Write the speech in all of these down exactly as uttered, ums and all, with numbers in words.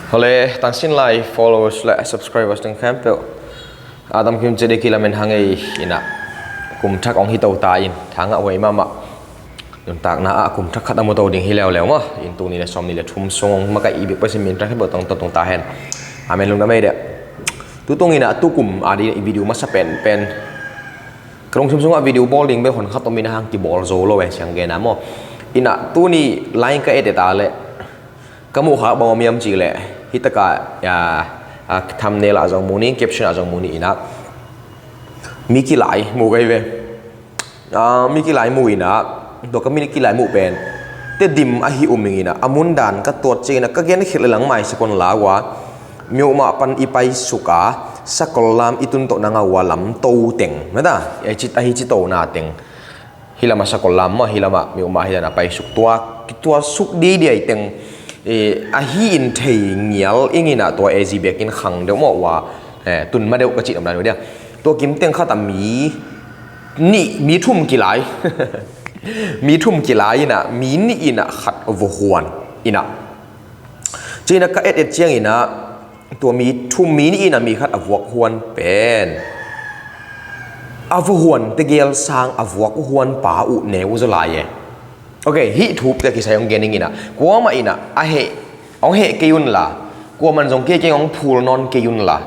Hole, tangsin lai followers le subscribers teng khempeuh, a tam kim cede kilamen hangei ina, kum thak ong hi to ta in, thangah huai mahmah. Nuntakna ah kum thak khat a mu to ding hi leuleu maw. In tul nih le sawm nih le thum sung ong makaih i bik pasin min tang khempeuh tong to tung ta hen. Amen, lungdam ei deh. Tutung ina tukum a di i video masa penpen ka lungsim sungah video bawl ding bek hon khat om ina hang kibawl zo lo e siang gena maw. Ina tuni line ka et et a le ka muh kha bang om hiam cih leh, hi taka, a, a, thumbnail ah zong mu ni, caption ah zong mu ni ina, mi kilai mu kei ve. A, mi kilai mu ina, tua ka mi kilai mu pen Tedim ahi um ing ina, a mun dan ka tuat ciang ina ka gen khilh le lang mai sakon la ua, mi uh mah pan i pai suk a, sakol lam i tun toh nang a ua lam to teng mata, ahi ci, ahi ci to na teng. Hi lamah sakol lam mah, hi lamah mi uh mah hi dan a pai suk tua, tua suk didiai teng, e, ahi in thei ngial ing ina tua A Z bek in khang deuh mawh ua, e, tun ma deuh ka cih om dan uh dia. Tua kim teng khat a mi nih, mi thum kilai. Mi thum kilai ina, mi nih ina khat va huan ina. Ci ina ka et et ciang ina, tua mi thum mi nih ina mi khat a vuak huan pen a va huan tegel sang a vuak huan pa uh neu zaw lai e. Ok, hih thupte kisai ong gen ing ina, kuamah ina a heh, ong heh kei un la, kuaman zong kei keng ong phul nawn kei un la,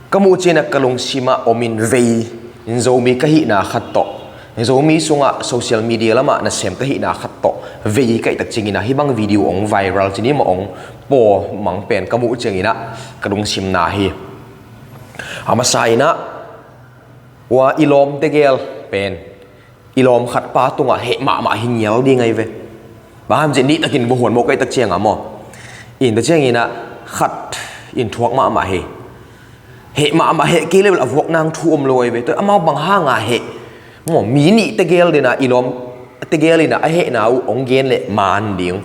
ka muh ci ina ka lungsim ah om in vei in Zomi ka hihna khat tawh, Zomi sungah social media lamah nasem ka hihna khat tawh vei ka hih tak ciang ina hih bang video ong viral ci ni maw, ong paw mang pen ka muh ciang ina ka lungsim na hi. A masa ina ua i lawm tegel pen i lawm khat pa tungah heh mahmah hi ngial ding ahi ve. Bang ham cih nih takin va huan mawh ka hih tak ciang a maw. In ta ciang ina khat in thuak mahmah hi. Heh mahmah, heh kei le a vuak nang thu om lo ahi ve. Tua amau bang hanga heh maw, mi nih tegel dena i lawm tegel ina a hehna uh ong gen le man ding.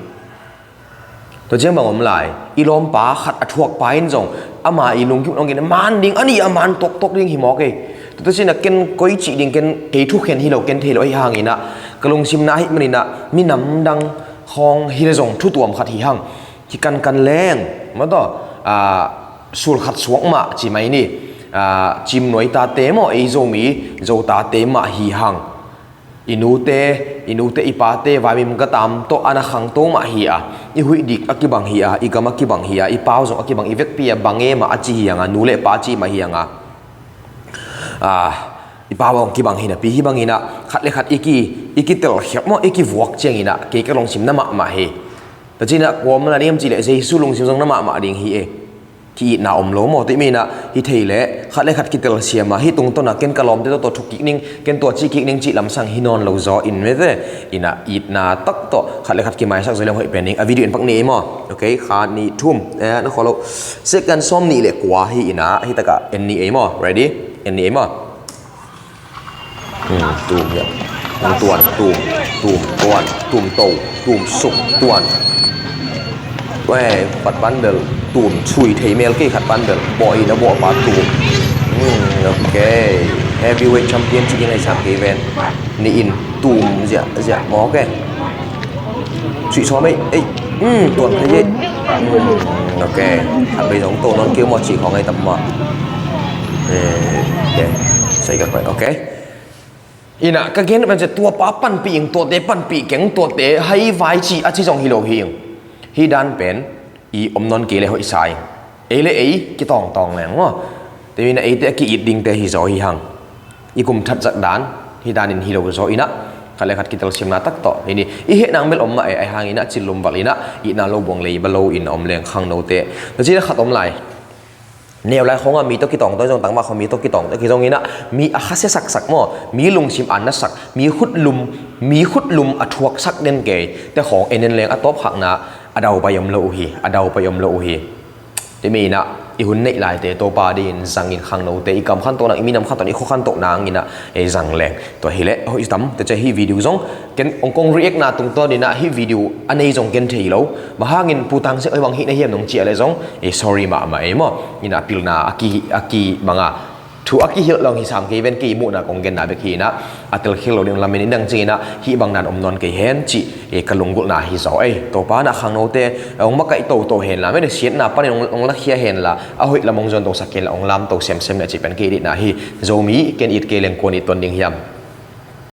Tua ciang bang om lai, i lawmpa khat a thuakpa in zong ama i lungkim ong gen le man ding, a nih a man toktok ding hi mawk ei. Tua tua ci ina ken koi cih ding, ken kei thukhen hi lo, ken thei lo ahi hang ina ka lungsim na ahi man ina minam dang khawng hi le zong thu tuam khat hi hang. Kikankan leng maw taw, a, sul khat suak mah ci mai ni, a, cimnuai tate maw, ei Zomi Zo tate mah hi hang. I nute, i nute i pate vaimim ka tam tawh a na khangto mah hi a, i huih dik a kibang hi a, i gam a kibang hi a, i pau zong a kibang, i vekpi a bang e mah a ci hi hang a, nu le pa ci mah hi hang a. A, i pau zong kibang hi napi hi bang ina khat le khat i ki, i kitelkhialh maw, i kivuak ciang ina kei ka lungsim na mahmah hi. Tua ci ina kuamah na ding hiam cih leh Jesu lungsim zong na mahmah ding hi e. Ki-itna om lo maw, tua ahih manin ah hi thei leh khat le khat kitelsiam a, hih tungtawn ah ken ka lawmte tawh tua thuk kik ning, ken tua cih kik ning cih lamsang hi nawn lo zaw in mete in ah itna tak tawh khat le khat kimaisak zaw leng hoih pen ning. A video en pak ni ei maw? Ok, kha nih thum, eh, na khawh lo. Second sawm nih le kua hi in ah, hi takah en ni ei maw? Ready? En ni ei maw? Hmm, tum hiam. Tum tuan, tum, tum tuan, tum to, tum suk tuan. Weh, khat bundle, tum chui thei mel kei khat bundle. Bawh in a bawh pa tum. Hmm, ok. Heavyweight champion ci ding ai sam kei ven. Ni in tum ziah, ziah maw, ok. Sui sawm ei, ei, um, tuan phei ei. Um, ok. Khat bei zong to nawn kei maw, ci khawng ei tam maw. Eh, ok. Sai ka koi, ok. Ina, ka gen pen cia tua pa panpih ing, tuate panpih keng, tuate hai vai ci a ci zong hi lo hi ing. Hi dan pen i om nawn kei le hoih sa ing. Ei le ei kitawngtawng leng maw. Tua ina eite a ki-it dingte hi zaw hi hang. I kum that zat dan hi danin hi lo zaw ina, khat le khat kitelsiamna tak tawh. Hini, i heh nang bel om mah e, ai hang ina, cil lum val ina, itna lo buang lei ba lo in om leng khangnote. Tua ci le khat om lai. Neu lai khawngah mi tawh kitawngtawi zong tangmah khawng mi tawh kitawngtawi ki zong ina, mi a khasia saksak maw, mi lungsim a nasak, mi khutlum, mi khutlum a thuaksak den kei te khawng en en leng a tawpkhakna a daupai om lo uh hi, a daupai om lo uh hi. Tua mi ina i hun neih laite Topa dingin zangin khangnote i kam khantoh nang, i minam khantoh nang, i khua khantoh nang ina ei zang leng. Tua hileh hoih tam te cia hi video zong ken ong kong react na tungtawn ina hi video a nei zong ken thei lo. Bang hangin Pu Tang Seng oi bang hih na hiam nong ciah le zong ei sorry mahmah ei maw. Ina pilna a ki, a ki banga thu a kihilh lo hi sam kei ven, kei muhna kong genna bek hi inah, a telkhial lo ding lam in i dang cingin ah hih bang nan om nawn kei hen cih, eh, ka lunggulhna hi zaw ei. Topa nah khangnote hong makaih toto hen la, mene siatna panin hong, hong lakhia hen la, a hoih lam hong zuan tosak kei la, hong lamto semsem na cih pen kei deihna hi. Zomi ken it kei leng kuan it tuan ding hiam?